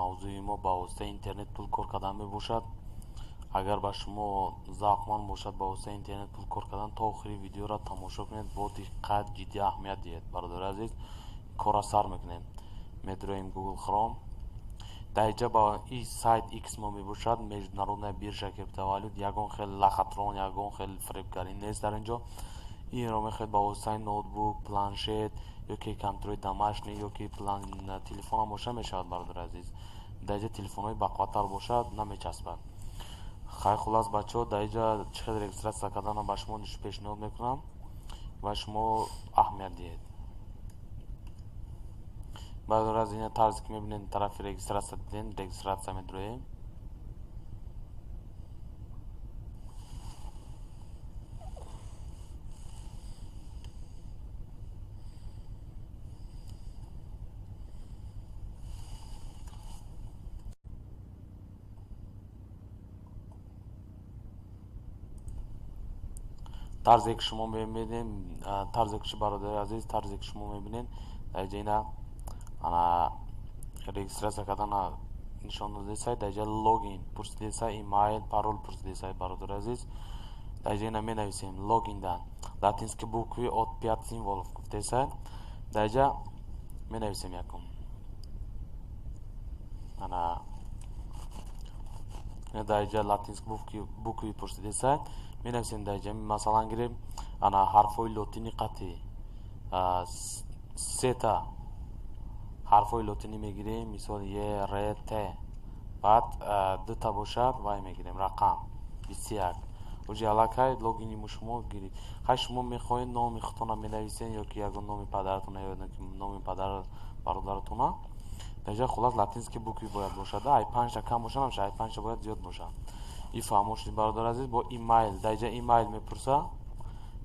Мавзӯи мо ба воситаи интернет пул кор кардан мебошад. Агар ба шумо завқманд бошад ба воситаи интернет пул кор кардан, то охири видеоро тамошо кунед, бо диққат, ҷиддӣ аҳамият диҳед. Бародари азиз, корро сар мекунем. Медроем Google Chrome. Дар инҷа ба ин сайт Xmo мебошад, международная биржа криптовалют. Ягон хел лохотрон, ягон хел фиребгарӣ нест дар инҷо. Инро мехоҳед ба воситаи ноутбук, планшет ё ки компютери домашний ё ки телефонам боша мешавад, бародари азиз. Дар инҷа телефонҳои бақувваттар бошад, намечаспад. Хай, хуллас, бачаҳо, дар инҷа чӣ хел регистрация карданро ба шумо пешниҳод мекунам ва шумо аҳамият диҳед. Бародари азиз, ина тарзе ки мебинед, тарафи регистрация дидем, регистрация медроем. Тарзе ки шумо мебинед, тарзе ки бародари азиз, тарзе ки шумо мебинед, дар инҷа ина ана регистрация кардана нишон додесай, дар инҷа логин пурсидесай, имейл, парол пурсидесай, бародари азиз. Дар инҷа ина менависем логин да латинские буквы от 5 символов гуфтесай. Дар инҷа менависем якум. Ана дар инҷа латинские буквы пурсидесай. Менависем дар инҷа, масалан гирем, ана ҳарфҳои лотини қатъи сета ҳарфҳои лотинӣ мегирем, мисол е, р, т. Баъд дута бошад, вай мегирем рақам 21. Уже аллакай логини шумо гирифт. Хай, шумо мехоҳед номи худтона менависед ё ки ягон номи падаратона ё номи падар бародаратона. Дар инҷа хуллас латинские буквы бояд бошад. Ай панҷта кам бошад намешавад, ай панҷта бояд зиёд бошад. И фаҳмо шудед, бародари азиз? Бо имейл, дар инҷа имейл мепурса.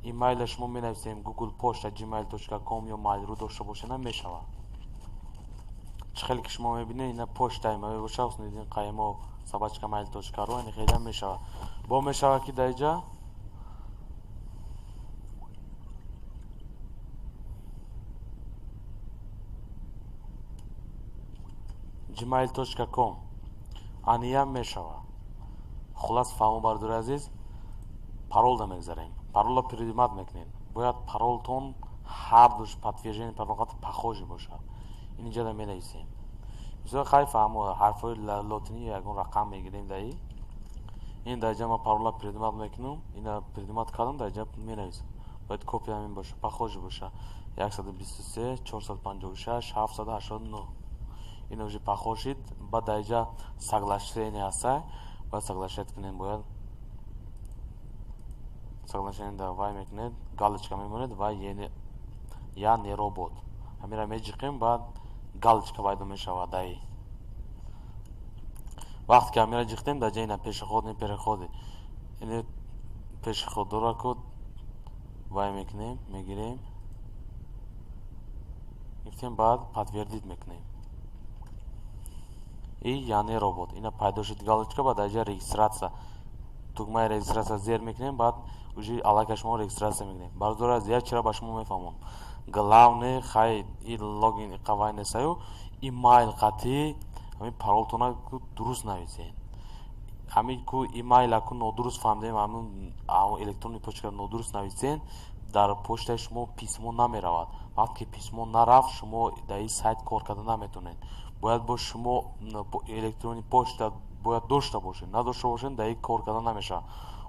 Имейла шумо менависем Google почта gmail.com ё mail.ru дошта бошед, мешавад. Чӣ хеле ки шумо мебинед, ина почтаи ма мебошад, Ҳусниддин Қайимов @mail.ru, ин хеле мешавад. Бо мешавад ки дар инҷа gmail.com аниям мешавад. Хуллас, фаҳмо, бародари азиз, паролда мегзарем. Паролро придумать мекунед. Бояд паролтон ҳар душ подтверждение парол қати похожий бошад. Ин инҷа менависем. Мисол, хай, фаҳмо, ҳарфҳои лотинӣ ягон рақам мегирем даи. Ин дар инҷа ман парола придумать мекунам. Ина придумать кардам, дар инҷа менависам. Бояд копия ҳамин боша, похожий боша. 123 456 789. Ин уже похож шид. Баъд дар инҷа соглашение ҳаста. Бояд соглашать кунем, бояд соглашение да вай мекунед, галочка мемонед ва я не робот. Ҳамира меҷиқем, баъд галочка пайдо мешавад даи. Вақте ки ҳамира ҷиқтем, дар ҷои ина пешеходный переходы. Ин пешеходора ку вай мекунем, мегирем. Гирифтем, баъд подтвердить мекунем. И я не робот. Ина пайдо шуд галочка, баъд дар ҷои регистрация тугмаи регистрация зер мекунем, баъд уже аллакай шумо регистрация мекунем. Бародари азиз, як чиро ба шумо мефаҳмонам. Главное, хай, и логин иқавай несаю, имейл қатӣ ҳамин паролтона дуруст нависед. Ҳамин ку имейла ку нодуруст фаҳмидем, ҳамин электронный почта нодуруст нависен, дар почтаи шумо письмо намеравад. Вақте ки письмо нарафт, шумо дар ин сайт кор карда наметавонед. Бояд бо шумо электронный почта бояд дошта бошед. Надошта бошед, дар ин кор карда намешавад.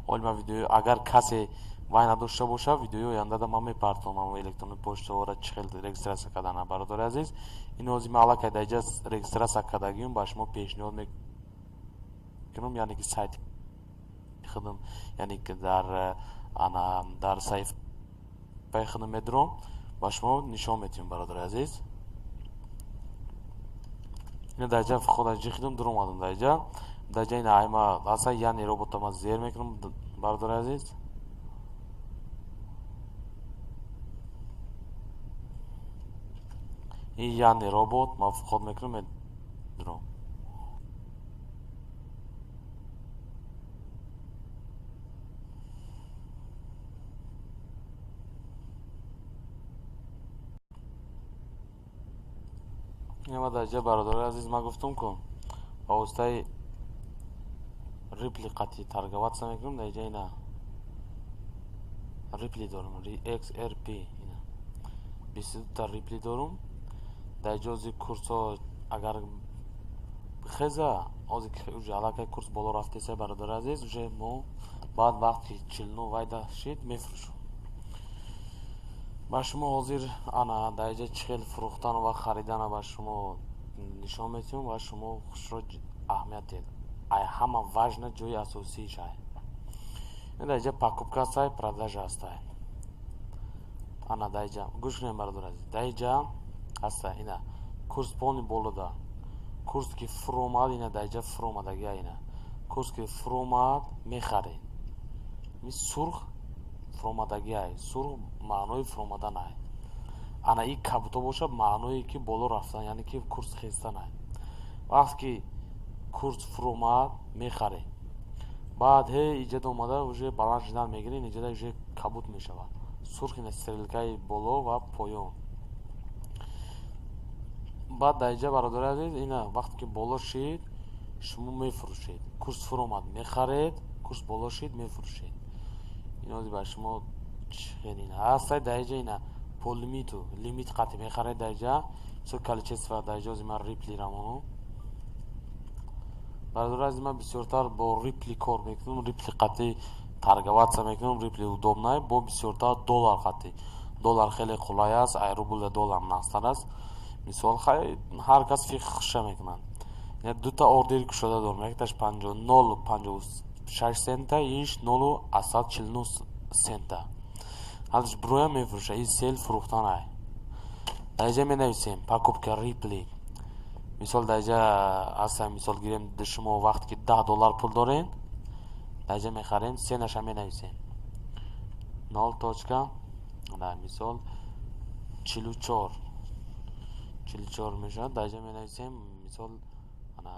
Оли ман видео, агар касе вай надошта бошад, видеои ояндада ман мепартонам электронный почтаро чӣ хел регистрация кардана, бародари азиз. Ин ҳозир ман аллакай дар инҷа регистрация кардагиам ба шумо пешниҳод мекунам, яъне ки сайти худам, яъне ки дар ана дар саҳифаи худам медурам, ба шумо нишон медиҳам, бародари азиз. Ина дар инҷа худа ҷихидам, дуромадам дар инҷа. Дар инҷа ина айма аса я не робота ман зер мекунам, бародари азиз. И я не робот, ман вход мекунам, медурам. Ина дар инҷа, бародари азиз, ман гуфтам ку Ба воситаи Рипли қати торговаться мекунам. Дар иҷа ина Рипли дорам, XRP, ина 22та Рипли дорум. Дар иҷа ози курсҳо агар бихеза, ози уже аллакай курс боло рафтеса, бародари азиз, уже мо баъд вақти 49 вайда шид мефурӯшем. Ба шумо ҳозир ана дар иҷа чӣ хел фурӯхтан ва харидана ба шумо нишон медиҳем ва шумо хушро аҳамият диҳед. Ай ҳама важно ҷои асосииш ай. Дар иҷа покупка ҳастай, продажа ҳастай. Ана дар иҷа гӯш кунем, бародари азиз. Дар иҷа ҳастай ина курс полный болода. Курс ки фуромад, ина дар иҷа фуромадагия ина. Курс ки фуромад мехаред. Ми сурх фуромадагиай. Сурх маънои фуромадан ай. Ана и кабуто бошад маъное ки боло рафтан, яъне ки курс хестан ай. Вақте ки курс фуромад мехаред. Баъд ҳе иҷада омада уже баланд шудан мегиред, иҷада уже кабут мешавад. Сурх ина стрелкаи боло ва поён. Баъд дар иҷа, бародари азиз, ина вақте ки боло шид шумо мефурӯшед. Курс фуромад мехаред, курс боло шид мефурӯшед. Ин ози ба шумо чӣ ина ҳастай дар иҷа ина по лимиту лимит қати мехаред дар иҷа. Мисол количество дар иҷа ози ман Рипли рамону. Бародари азиз, ман бисёртар бо Рипли кор мекунам, Рипли қати торговаться мекунам, Рипли удобный, бо бисёртар доллар қати. Доллар хеле қулай аст, ай рубль доллар нақстар аст. Мисол хай ҳар кас фикр хуша мекунад. Дута ордер кушода дорам, якташ 0,56 цента, иш 0,49 цента. Ҳалш броя мефурӯша, ин sell фурӯхтан ай. Дар иҷа менависем покупка Рипли. Мисол дар иҷа ҳаста, мисол гирем шумо вақте ки 10 доллар пул доред, дар иҷа мехарем, ценаша менависем. 0 точка, мисол 44. 44 мешавад. Дар иҷа менависем мисол ана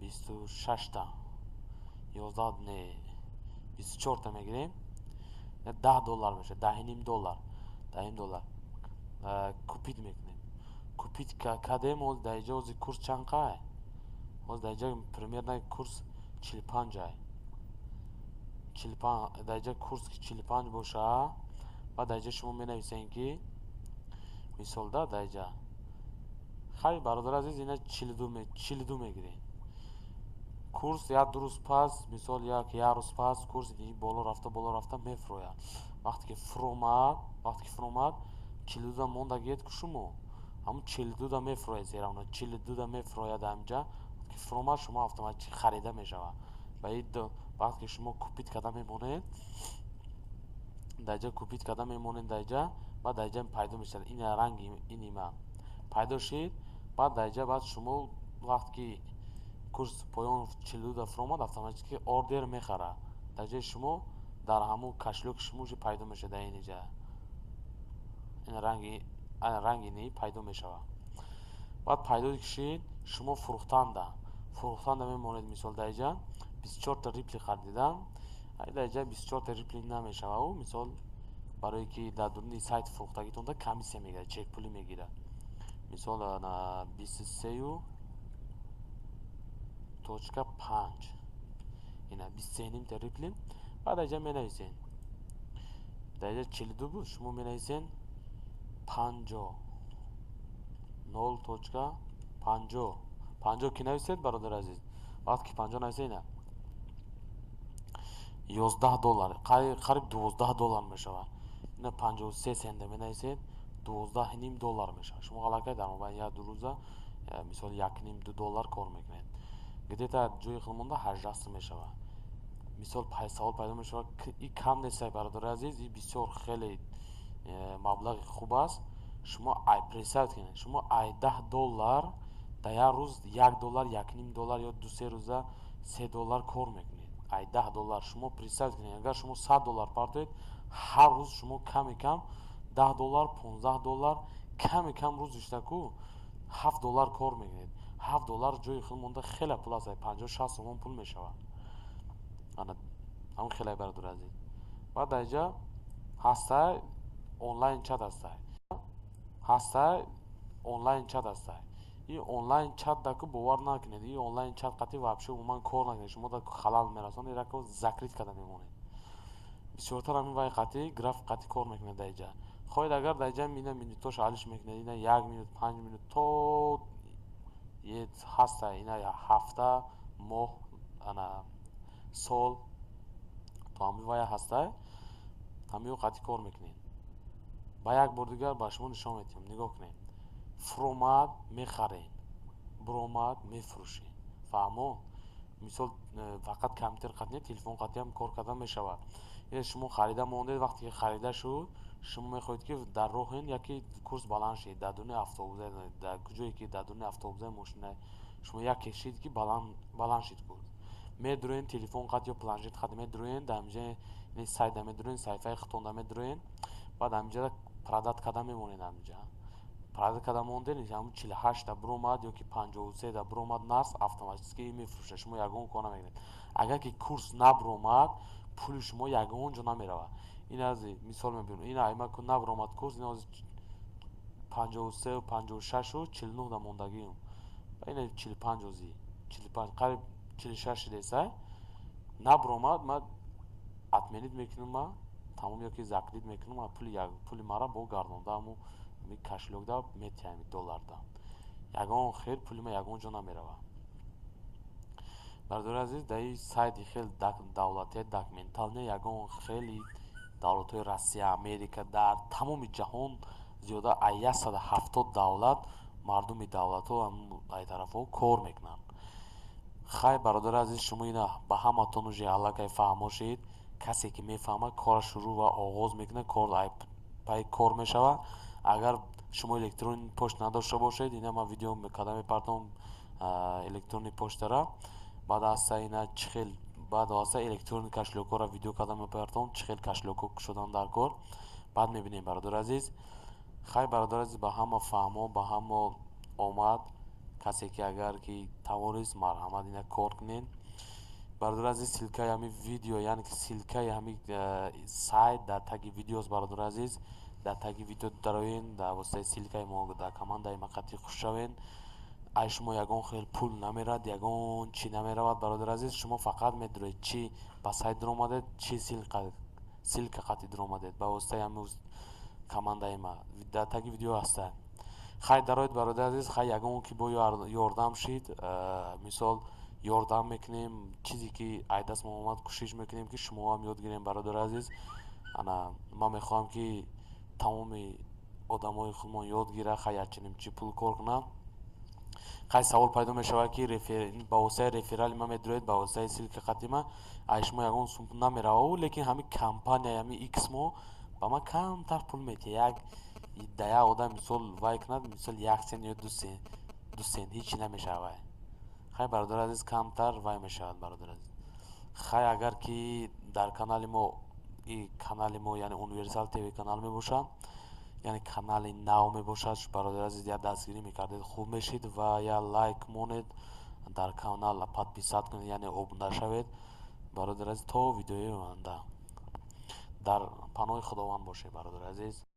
26та, 11 не 24та мегирем, 10 доллар мешавад, 10,5 доллар, 10,5 доллар купить мекунем. Купить кардем, оз дар иҷа ози курс чанд қай? Оз дар иҷа примерно курс 45 ай. 45 дар иҷа курс ки 45 боша, баъд дар иҷа шумо менависем ки мисол да дар иҷа хай бародари азиз ина 42 мегирем. Курс як ду рӯз пас, мисол як рӯз пас курс боло рафта, боло рафта мефурояд. Вақте ки фуромад, вақте ки фуромад 42да мондагиед ку шумо ҳамун 42да мефурояд, зеравно 42да мефурояд ҳамҷа. Вақте ки фуромад шумо автоматически харида мешавад. Ва ин вақте ки шумо купить карда мемонед, дар иҷа купить карда мемонед, дар иҷа баъд дар иҷа пайдо мешавад ин ранги инима пайдо шид. Баъд дар иҷа баъд шумо вақте ки курс поён 42да фуромад, автоматически ордер мехарад. Дар ҷои шумо дар ҳамун кошелёки шумо уже пайдо мешавад дар ин иҷа. Ин ранги ни пайдо мешавад. Баъд пайдо шид, шумо фурӯхтанда мемонед. Мисол дар иҷа 24та Рипли харидидан, ай дар иҷа 24та Рипли намешавад. Мисол барое ки дар дуруни сайт фурӯхтагитонда комиссия мегирад, чек пулӣ мегирад. Мисол 23.5, ина 23,5та Рипли. Баъд дар иҷа менависен, дар иҷа 42 буд, шумо менависен 50, 0.50. 50 ки нависед, бародари азиз, вақте ки 50 нависед ина 11 доллар, қариб 12 доллар мешавад. Ина 53 цента менависед, 12,5 доллар мешавад. Шумо аллакай дар мобайни як ду рӯза мисол 1,5 2 доллар кор мекунед. Где-то ҷои худ монда 18 сум мешавад. Мисол савол пайдо мешавад, и кам нест, бародари азиз, и бисёр хеле маблағи хуб аст. Шумо ай представить кунед, шумо ай 10 доллар дар як рӯз 1 доллар, 1,5 доллар ё ду-се рӯза 3 доллар кор мекунед. Ай 10 доллар шумо представить кунед, агар шумо 100 доллар партоед, ҳар рӯз шумо ками кам 10 доллар, 15 доллар, ками кам рӯз иштаку 7 доллар кор мекунед. 7 доллар ҷои худ монда хеле пул аст, 50-60 сомон пул мешавад. Ана ҳамон хеле, бародари азиз. Баъд дар иҷа Ҳастай онлайн чат, ҳастай, ҳастай онлайн чат ҳастай. И онлайн чат даку бовар накунед, и онлайн чат қатъи вообще умуман кор накунед, шумо да халал мерасонад. Ирако закрыть карда мемонед. Бисёртар ҳамин вай қатъи график қатъи кор мекунед. Дар иҷа хоҳед, агар дар иҷа ина минутош алиш мекунед, ина 1 минут, 5 минут то ҳаста, ина ҳафта, моҳ, ана сол то ҳамин вая ҳастай, ҳамин қатъи кор мекунед. Ба як бор дигар ба шумо нишон медиҳам, нигоҳ кунед. Фуромад мехарем, буромад мефурӯшем, фаҳмо? Мисол, фақат компютер қатъи не, телефон қатъиам кор карда мешавад. Ина шумо харида мондед, вақте ки харида шуд, шумо мехоҳед, ки дар роҳен яке курс баланд шед, дар дуни автобуса, дар куҷое ки дар дуни автобуса, мошина шумо яке шид, ки баланд шид курс, медуроен телефон қат ё планшет қат медуроен, дар ҳаминҷа сайта медуроен, саҳифаи худтонда медуроен, баъд ҳаминҷа продать карда мемонед. Ҳаминҷа продать карда монден, ҳамун 48-та буромад ё ки 53-та буромад, нарх автоматически мефурӯшад, шумо ягон кор намекунед. Агар ки курс набуромад, пули шумо ягон ҷо намеравад. Ин аз мисол мебинем, ин айма набуромад курс, ин 53, 56-у 49-да мондагиам, ина 45, ози 45, қариб 46 шидесай. Набуромад, ма отменить мекунам, ма тамом ё ки закрыть мекунам, пули мара бо гардонда ҳаму кошелёкда метиҳам, долларда. Ягон хел пули ма ягон ҷо намеравад. Бародари азиз, дар ин сайти хел давлатия документальный, ягон хели давлатҳои Россия, Америка, дар тамоми ҷаҳон зиёда аз 170 давлат, мардуми давлатҳо ай тарафҳо кор мекунанд. Хай, бародари азиз, шумо ина ба ҳаматон уже аллакай фаҳмо шед. Касе ки мефаҳмад, кора шурӯъ ва оғоз мекунад, кор пай кор мешавад. Агар шумо электронный почта надошта бошед, ина ман видео карда мепартом электронный почтара. Баъд аста ина чӣ хел, баъд аста электронный кошелёкҳоро видео карда мепартом, чӣ хел кошелёкҳо шудан дар кор, баъд мебинем, бародари азиз. Хай, бародари азиз, ба ҳама фаҳмо, ба ҳама омад. Касе ки агар ки тавонист, марҳамат, ина кор кунед. Бародари азиз, ссылкаи ҳамин видео, яъне ки ссылкаи ҳамин сайт дар таги видеост. Бародари азиз, дар таги видео дароен, дар воситаи ссылкаи мо дар командаи ма қатъи хуш шавен. Ай шумо ягон хел пул намерад, ягон чӣ намеравад. Бародари азиз, шумо фақат медуред, чӣ ба сайт дуромадед, чӣ ссылка қатъи дуромадед ба воситаи ҳамин командаи ма, дар таги видео ҳастад. Хай, дароед, бародари азиз. Хай, ягон ки бо ёрдам шид, мисол, ёрдам мекунем. Чизе ки ай даст мо омад, кӯшиш мекунем, ки шумоам ёд гирем. Бародари азиз, ана ман мехоҳам, ки тамоми одамои худмон ёд гирад, хай, якчунин чи пул кор кунанд. Хай, савол пайдо мешавад, ки ба воситаи реферали ман медуроед, ба воситаи ссылка қатъи ма, ай шумо ягон сум намеравад, лекин ҳамин компания, ҳамин Иксмо ба ман камтар пул медиҳад. Як да як одам, мисол, вай кунад, мисол, 1 сент ё 2 сент, 2 сент ҳичи намешавад вай. Хай, бародари азиз, камтар вай мешавад, бародари азиз. Хай, агар ки дар канали мо, и канали мо, яъне Универсал ТВ канал мебошад, яъне канали нав мебошад, бародари азиз, як дастгирӣ мекардед, хуб мешид ва як лайк монед, дар канал подписать кунед, яъне обуна шавед. Бародари азиз, то видеои оянда дар паноҳи Худованд бошед, бародари азиз.